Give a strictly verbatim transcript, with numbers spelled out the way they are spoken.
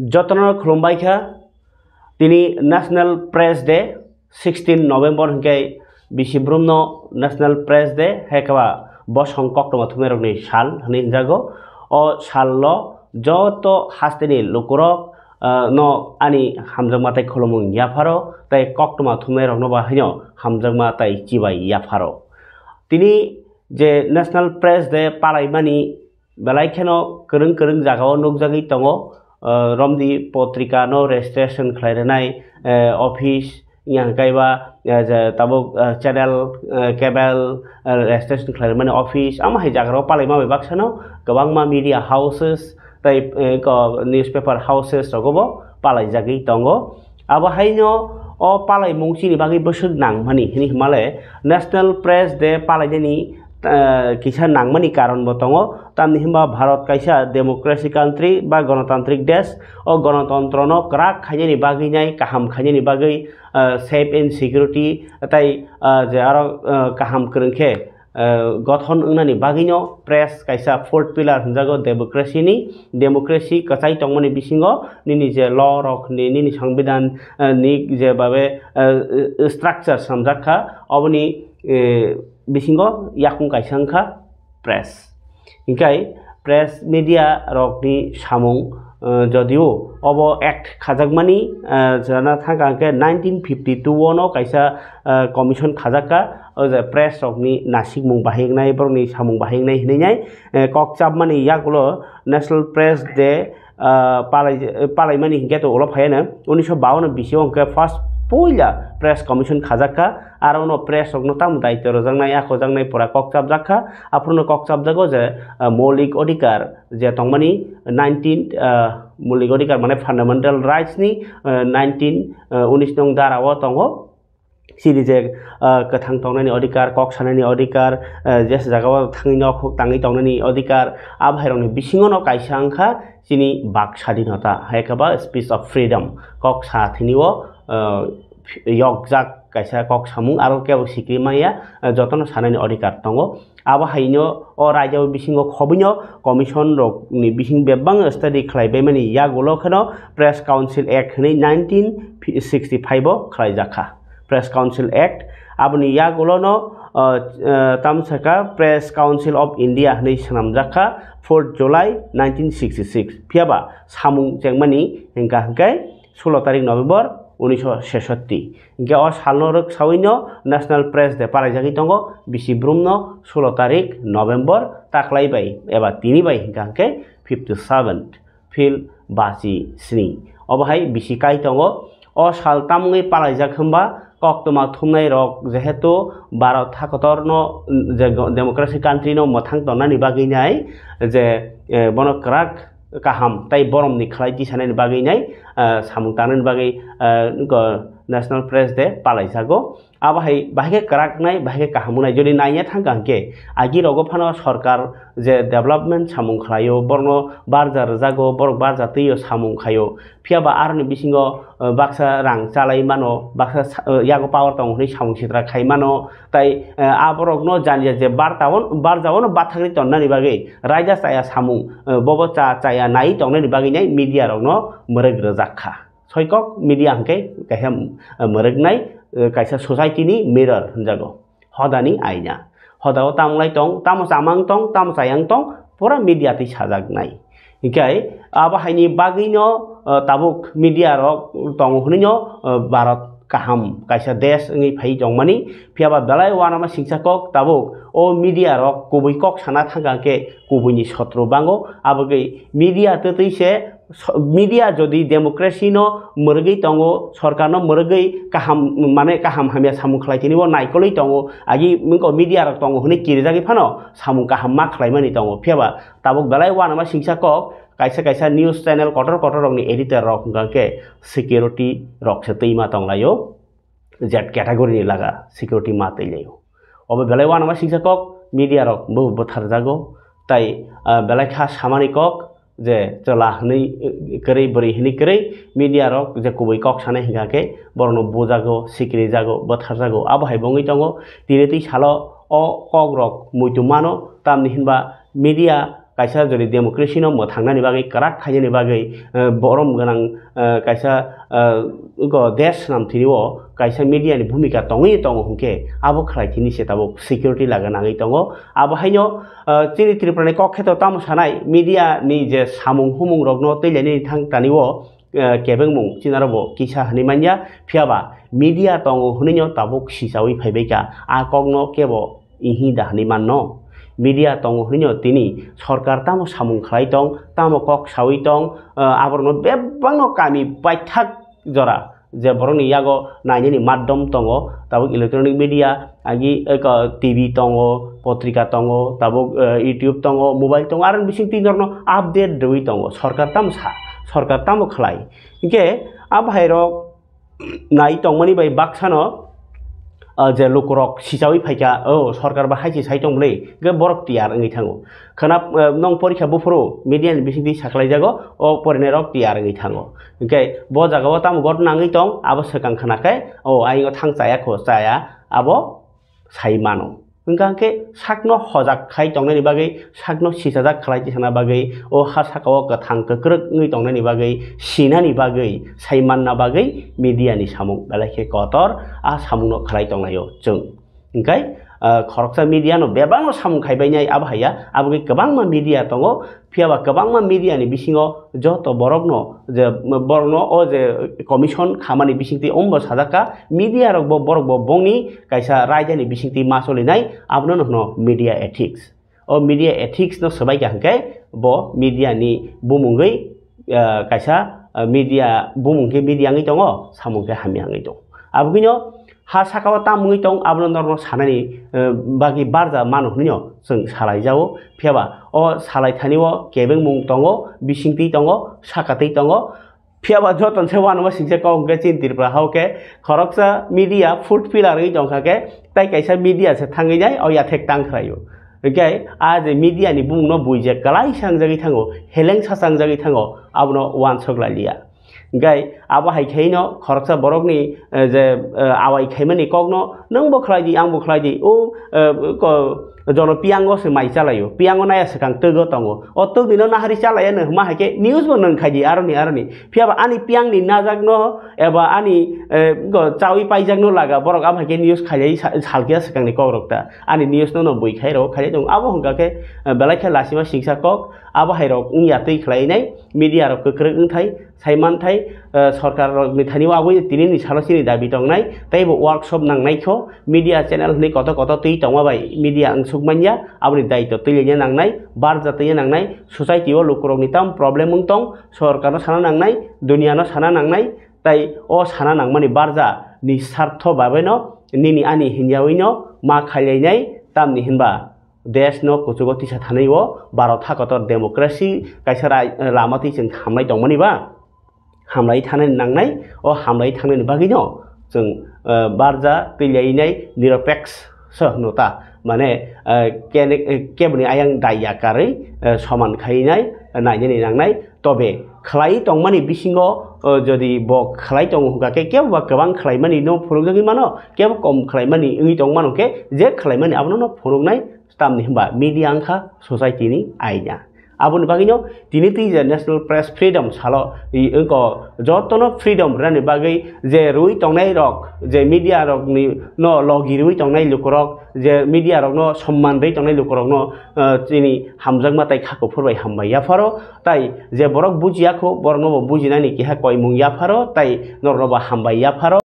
Jotono khulumbai kha. Tini National Press Day, sixteen November hinkhe bisi brumno National Press Day, hai khe ba bosong koktwma thumnairokni sal hinwi hinjago. O sallo joto hasteni lukurok, ah, no ani hamjakma tei khulumung yapharo tei koktwma thumnairokno ba haino hamjakma tei chibai yapharo. Tini je National Press Day palaimani belai kheno kwrwng kwrwng jagao nukjagwi tongo, ah, romdi potrika no registration khlai rwnai, eh, office, yang kaiba, eh, je tabuk, eh, channel, eh, cable, eh, registration khlai rwmani office, amo hai jaga rok palaima bai baksa no kwbangma media houses tei, eh, ko newspaper houses rogo bo palaijagwi tongo. Abo haino o palaimung chini bagwi bwswk nangmani hinwi hwnmale National Press Day palainani, eh, kisa nangmani karon bo tongo. Tamni hwnba Bharat kaisa democracy country ba gonotantrik desh. O gonotontrono kwrak khainani bagwi nai, kaham khainani bagwi, eh, safe and security tei, eh, je aro, eh, kaham kwrwng khe, eh, gothon wngnani bagwino press kaisa fourth pillar hwnjago democracy ni. Democracy kwchai tongmani bisingo nini je law rok ni, nini songbidan, eh, ni je babe, eh, structure swnamjak kha, oboni, eh, bisingo yakung kaisa wngkha press. Hinkhe press media rokni samung, eh, jodio obo act khajakmani, eh, jana thangka hinkhe nineteen fifty two ono kaisa, eh, commission khajakka, o je press rokni nasikmung bahai wngnai, borokni samung bahai wngnai hinwi nai, eh, kok chapmani yagulo National Press Day, ah, palai-, palaimani hinkhe to ulo phaiya no, unisho bawan bisi o hinkhe first puila press commission khajakka, aro uno press rokno tamo daityo rwjaknai, a khojaknai pura kok chapjakha, aphuru no kok chapjago je, ah, moulik odhikar je tongmani nineteen, ah, moulik odhikar mane fundamental rights ni, ah, nineteen, ah, unis nong dara o tongo. Chini je, ah, kwthang tongnani odhikar, kok sanani odhikar, ah, jesa jagao thangwi nokhuk tangwi tongnani odhikar, a bhairokni bisingo no kaisa wngkha chini bak sadinota, hai khe ba speech of freedom, kok sa thini o, ah, yokjak kaisa kok samung, aro kebo sikri manya, ah, jotono sanani odhikar tongo. Abo haino o raida o bisingo khobwino commission rok ni bising bebak study khlai baimani yagulo kheno Press Council Act hinwi nineteen sixty five o khlaijakha. Press Council Act aboni yagulo no, uh, uh, tamsaka Press Council of India hinwi swnamjakha fourth July nineteen sixty six. Phiyaba samung chengmani hingka hingkai sulo tarik November unisho sesotti. Hingke o salno rwk sawino National Press Day palaijagwi tongo, bisi brumno sulo tarik November taklai bai eba tini bai hingka hingke fifty seven phil bachi sni. Obo hai bisi kai tongo. O sal tamungwi palaijak hwnba koktwma thumnai rok jehetu Bharat hakotorno, je democracy country no mwthang tongnani bagwi nai je, eh, bono kwrak kaham tei boromni khlai tisanani bagwi nai, ah, samung tangnani bagwi, ah, go National Press Day palaijago. Abo hai bahai khe kwrak wngnai, bahai khe kaham wngnai. Jodi naiya thangkha hwnkhe, agi rogo phano sorkar je development samung khlaio, borokno barja rwjago, borok barja twio samung khaio. Phiya ba aroni bisingo, ah, baksa rang chalai mano, baksa sa-, ah, yago power tongo hwnwi samung sitra khai mano. Tai, eh, aborokno jani je barta on-, barja ono bathakri tonnani bagwi raida chaya samung, eh, bobo cha-, chaya nai tongnani bagwi nai media rokno mwrwk rwjak kha. Soikok media hwnkhe kaisa, eh, mwrwknai, eh, kaisa society ni mirror hwnjago. Hodani aina. Hodao tamo lai tong, tamo chamang tong, tamo chayang tong, pura media twi sajaknai. Hinkhe abo haini bagwino, uh, tabuk media rok tongo hwnwino, uh, Bharat kaham kaisa desh wngwi phai tongmani. Phiya ba belai uanama singsa kok tabuk o media rok kubui kok sana thangka khe kubuini sotro bango. Abogwi media twtwi se so-, media jodi democracy no mwrwgwi tongo, sorkar no mwrwgwi kaham, mane kaham hamya samung khlai tini bo naikolwi tongo, agi wngkha media rok tongo hwnwi kirijagwi phano samung kaham ma khlaimani tongo. Phiya ba tabuk belai uanama singsa kok, kaisa kaisa news channel kotor kotor rokni editor rok hwnkha khe security rok se twi ma tonglaio, Z category ni laga security ma twilaio. Obo belai uanama singsa kok, media rok bo bwtharjago, tai, ah, belai kha samani kok je chwla hwnwi, eh, kwrwi bwrwi hwnwi kwrwi media rok je kubui kok sanai hwnkha khe borokno bujago, sikirijago, bwtharjago. Abo hai bo wngwi tongo, tini twi salo o kok rok muitu mano, tamni hinba media kaisa jodi democracy no mwthangnani bagwi, kwrak khainani bagwi, eh, borom gwnang, eh, kaisa, eh, go desh swnam thini o kaisa media ni bhumika tongwi tongo hwnkhe abo khlai thini se tabuk security laga nangwi tongo. Abo haino, eh, chini Tripura ni kok kheto tamo sanai media ni je samung humung rokno twilainani thang tani o, eh, kebengmung chinaro bo kisa hwnwi manya, phiyaba media tongo hwnwi no tabuk sichawi phaibai kha, a kokno kebo ihi da hwnwi manno. Media tongo hwnwi no tini sorkar tamo samung khlai tong, tamo kok sawi tong, eh, aborokno bebakno kami paithak jora je borokni yago nainani maddom tongo, tabuk electronic media, agi, eh, ko, T V tongo, potrika tongo, tabuk, eh, YouTube tongo, mobile tongo, aroni bising twi norokno update rwui tongo. Sorkar tamo sa, sorkar tamo khlai. Hinkhe a bhairok nai tongmani bai baksano, ah, je lukurok sichawi phaikha, "O, sorkar ba hai se sai tong bwle," hwnkhe borok tiyar wngwi thango. Khwna, ah, nong porikha buphuru media ni bisingtwi saklaijago, o porinairok tiyar wngwi thango. Hinkhe bo jagao tamo ghotna wngwi tong, abo swkang khwna khe, "O, ayingo thang chaya kho, chaya," abo sai mano. Hwnkha khe sakno hojak khai tongnani bagwi, sakno sichajak khlai tisana bagwi, o ha sakao kwthang kwkrwk wngwi tongnani bagwi, sinani bagwi, sai manna bagwi media ni samung belai khe kotor, a samungno khlai tonglaio chwng. Hwnkhe, ah, khoroksa media no bebakno samung khaibainai abo haiya, aboni kwbangma media tongo, Phiya ba kwbangma media ni bisingo joto borokno je, borokno o je commission khamani bisingtwi ombo sajak kha, media rok bo borok bo bongni kaisa raida ni bisingtwi ma cholinai, abono no hwno media ethics. O media ethics no swbai kha hwnkhe bo media ni bumungwi, ah, kaisa, ah, media bumung khe media wngwi tongo, samung khe hamya wngwi tongo. Aboni no ha saka o tamo wngwi tong, abono norokno sanani, eh, bagwi barja mano hwnwi no chwng salai jago. Phiya ba o salai thani o kebengmung tongo, bisingtwi tongo, sakatwi tongo. Phiya ba joto se uanama singsa kok hwnkhe chini Tripura ha o khe khoroksa media food pillar wngwi tong kha khe, tai kaisa media se thangwi nai o yathek tang khlai o. Hwnkhe a je media ni bumung no buijak kwlai sangjagwi thango, heleng sa sangjagwi thango, abono uansuk lai liya. Hingkai abo hai khe no khoroksa borokni, eh, je, eh, awai khaimani kokno, "Nwng bo khlai di, ang bo khlai di, o, eh, ko, jono piyango se mai chalaio, piyango naya swkang twgo tongo, o twgwino nahari chalaiya," no hwnma hai khe news bo nwng khai di aroni, aroni. Phiya ba ani piyangni najakno eba ani, eh, ko, chawi paijakno laga borok abo hai khe news khailai sa-, salkhe swkangni kokrok ta. Ani news no no bui khai rok khailai tongo. Abo hwnkha khe, eh, belai khe lasima singsa kok, abo hai rok wngya twi khlai nai, media rok kwkrwk wngthai, Saimanthai, eh, sorkar rokni thani o aboni tini ni salo chini dabi tongnai, tei bo workshop nangnai kho, media channel hwnwi koto koto twi tongma bai media wngsuk manya, aboni daitw twi lenya nangnai, barja twi nangnai, society o lukurokni tam problem wng tong, sorkarno sana nangnai, duniano sana nangnai, tai o sana nangmani barja ni sartho babaino nini ani hinyawi no ma khailainai, tamni hinba desh no kuchugo tisa thanai o, Bharat hakotor democracy kaisa rai-, lama twi chwng hamlai tongmani ba, hamlai thanani nangnai, o hamlai thangnani bagwi no chwng, eh, barja twilainai niropeks se hwno ta, mane, eh, kene-, eh, keboni ayang dai ya karwi, eh, soman khainai, nainani nangnai, tobe khlai tongmani bisingo, eh, jodi bo khlai tongo hwnkha khe kebo ba kwbang khlaimani no phunukjagwi mano, kebo kom khlaimani wngwi tong mano khe je khlaimani abono no phunuknai. Tamni hwnba media wngkha society ni aina. Aboni bagwino tini twi je National Press Freedom salo i wngko jotono freedom rwnani bagwi je rwi tongnai rok, je media rokni no logi rwi tongnai lukurok, je media rokno somman rwi tongnai lukurokno, eh, chini hamjakma tai kha kuphur bai hambai yapharo, tai je borok bujiya kho borokno bo bujinani keha koimung yapharo, tai norokno bo hambai yapharo.